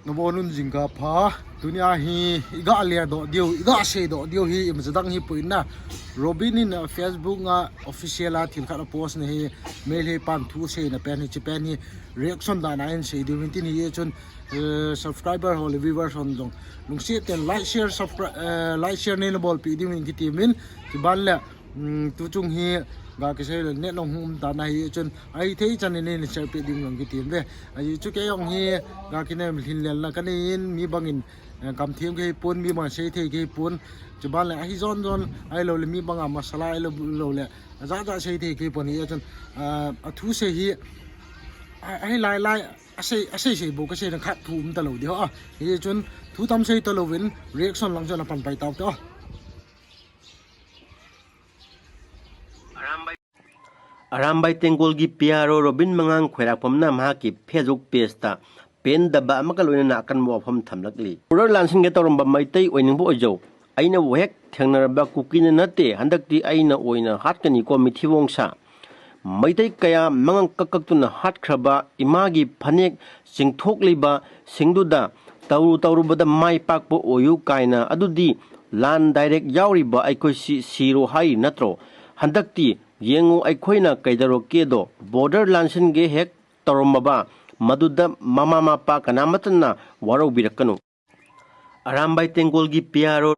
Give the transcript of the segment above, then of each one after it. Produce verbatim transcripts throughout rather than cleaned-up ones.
Nabonun jingkah pha. Tunia hi iga ledoh diu, iga seidoh diu hi imacha dang hipon na. Robin in, uh, Facebook a official a thil khat apost na hi, Meitei pan thu seina pen hi, hiche pen hi reaction dan a hin sei diu hin tin hi chun, uh, subscriber ho le viewers hon jong lungset tah in like, share, subscribe, uh, like, share neina bolpeh diu hin kiti min, chuban le, um, tuchung hi ga kisei le net nong hung um tan ahi chun, ahithei chan in neina share peh diu jong kiti in ve. Ahi chu kei jong hi ga kinem lhinlelna kanei in, mi bang in, eh, kamthim kei pon, mi bang seithei kei pon. Chuban le ahi jon jon, ahilou le mi bang a masala, ahilou le ajat jat seithei kei pon hi chun, ah, athu sei hi, a, ahi lai lai, asei, asei sei bou kasei na khat thu um talou di ho a. Hi chun thu tam sei talou vin reaction lang chun apan pai tau te o. Arambai Tengkol ki P R O Robin Mangang khoirak pamna maha ki Facebook page ta pen daba ama kaloina na kan mo pham tham lak li. Border lansin ke torom ba Meitei oining bo ojo. Aina wo hek thengna ba Kuki na nate, handak ti aina oina hat kani ko mithi wong sa. Meitei kaya mangang kak kak tuna hat khra ba, ima ki phanek singthok li ba, singdu da, tauru tauru ba da mai pak po oyu kaina, adu di lan direct yauri ba aikoi si, siro hai natro. Handak ti, yengu aikoi na kaidaro ke do, border lansin ge hek torom ba, madu da mama mapa kana matan na waro birak kanu. Arambai Tengkol ki P R O.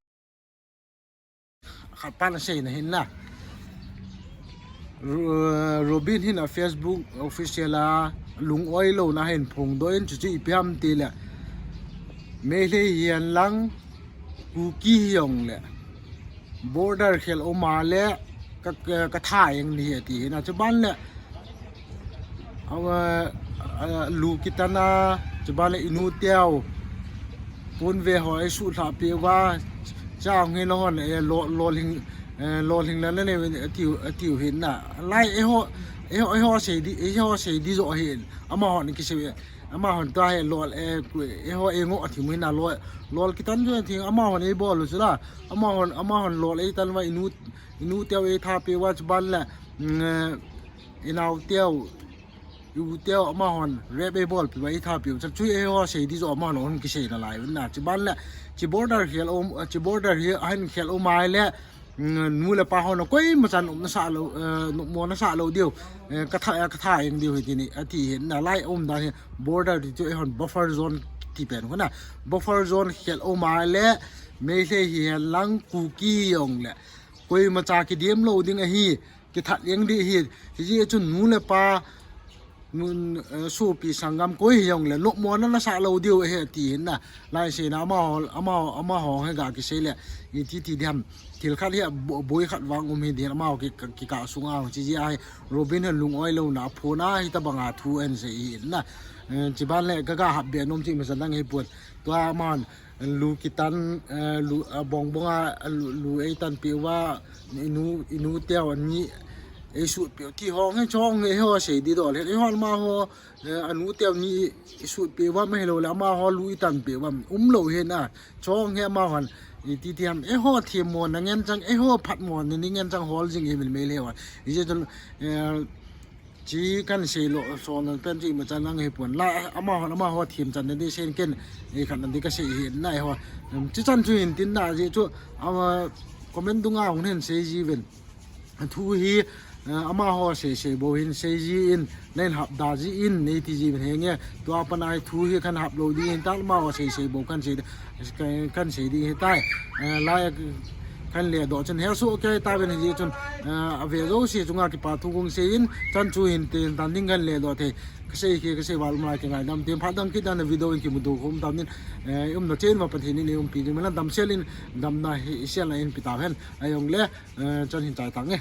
Khat pan asei na hin na. Ro-, Robin hin a Facebook official a lung oi lou na hin phongdoh in chuchu ipi ham ti le. Meitei hihen lang Kuki hijong le border khel um a le ka, ka, ka tha eng ni ati hin a chuban le. Awa, a, lu kitan a, chuban le inu teu. Pun ve ho ei su thla pe va, chang hin hon, eh, lo, lo ling, eh, lo ling la ne, atiu, atiu hin na. Lai eiho, eiho, eiho sei di, eiho sei di jo hin. Ama hon kisei, ama hon ta he lo, eh, ku, eiho ei ngo athi mu hin na lo, lo kitan jo thi, ama hon ei bol u sila. Ama hon, ama hon lo ei tan va inu, inu teu ei tha pe va chuban le, mm, eh, inau teu. U teu ama hon rep ei bolpi ba ei thapiu. Chan chu eiho sei di jo ama hon kisei nalai na. Chuban le, chu border khel um, chu border hi ahin khel um a le, mm, nu le pa hon koima chan um nasa lou, eh, nopmo nasa lou diu. Eh, ka tha, ka tha eng diu hi ti ni, ati hin na lai um dan hi border ti chu eihon buffer zone ti pen hon na. Buffer zone khel um a le, Meitei hihen lang Kuki hijong le. Koima cha kidem lou ding ahi. Kithat leng di hi, hijeh chun nu le pa, nun, eh, sopi sanggam koi hijong le, nopmo na nasa lou diu ahi ati hin na. Lai sei na amaho, amaho, amaho hi ga kisei le, iti ti diam, thil khat hi bo-, boi khat vang um hi din, amaho ki, ki, kikah sunga, hijeh a hi, Robin hin lung oi lou na, aphon a, hitabang a thu ahin sei hin na. Eh, chuban le, ka, ka hap be nom ti masa dang hi pon. Tua man, Lu kitan, eh, lu, ah, bong bong a, ah, lu, lu ei tan pe uva, inu, inu teu ani, ei sut pe, ti hong, hei chong, hei ho sei di dol, hei ho amaho, eh, anu teu ni, ei sut pe uva, ma helou le, amaho lu ei tan pe uva, um lou hi na, chong hei amahon, iti ti ham, eiho themmo na ngen chang, eiho phatmo na ni ngen chang hol jing hi min mei le hon. Ijeh chun, eh, Chi kan sei lo, so na pen chi ma chan ang hi pon la, amahon, amaho thim chan na di sen ken, ei khat na di ka sei hi na eiho. Em, chi chan chu hin tin na ji chu, ama comment dunga hung hin sei ji ven. Thu hi, eh, amaho sei sei bou hin sei ji in, nen hap da ji in, nei ti ji ven henge. Tua pan a hi thu hi kan hap lou di hin tan amaho sei sei bou kan sei. Kan, kan sei ding hitai. Eh, lai kan ledoh chun hesoh kei tauvin hijeh chun, eh, ave jouse chunga kipa thu kong sei in, chan chu hin tin tan ding kan ledoh thei. Ka sei kei, ka sei val um lai kei ngaidam tin phat dang kit dan video in kimuto khom tam in, eh, umna chen va Pathen in ei umpi ding, malan damsel in damna hi, i sel na in pi tauhen. Ahijongle, eh, chan hin chai tang e.